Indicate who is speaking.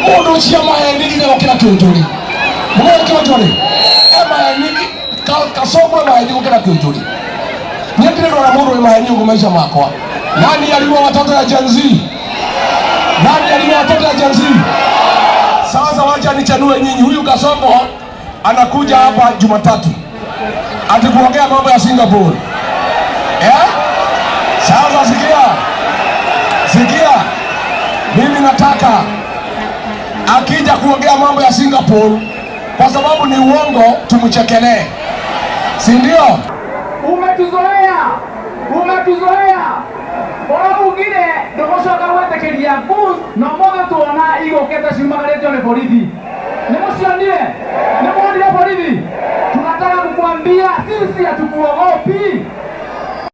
Speaker 1: Mundu cia maheni nginya gukira Kiunjuri. Mugoe Kiunjuri e maheni, Kasongo e maheni gukira Kiunjuri. Niĩ ndirĩ ndona mũndũ wĩ maheni ũguo maisha makwa. Nani aliua watoto ya Gen Z? Nani aliua watoto ya Gen Z? Sasa wacha nichanue nyinyi, huyu Kasongo anakuja hapa Jumatatu ati kuongea mambo ya Singapore, eh? Sasa sikia, sikia, mimi nataka akija kuongea mambo ya Singapore, kwa sababu ni uongo, tumchekelee, si ndio?
Speaker 2: Umetuzoea, umetuzoea. Ũraugire ndũgũcoka gwĩtĩkĩria goons, na ũmũthĩ tuona igũkĩte ciumagarĩtio nĩ borithi. Nĩ mũcionire? Nĩ muonire borithi? Tunataka kukuambia sisi hatukuogopi.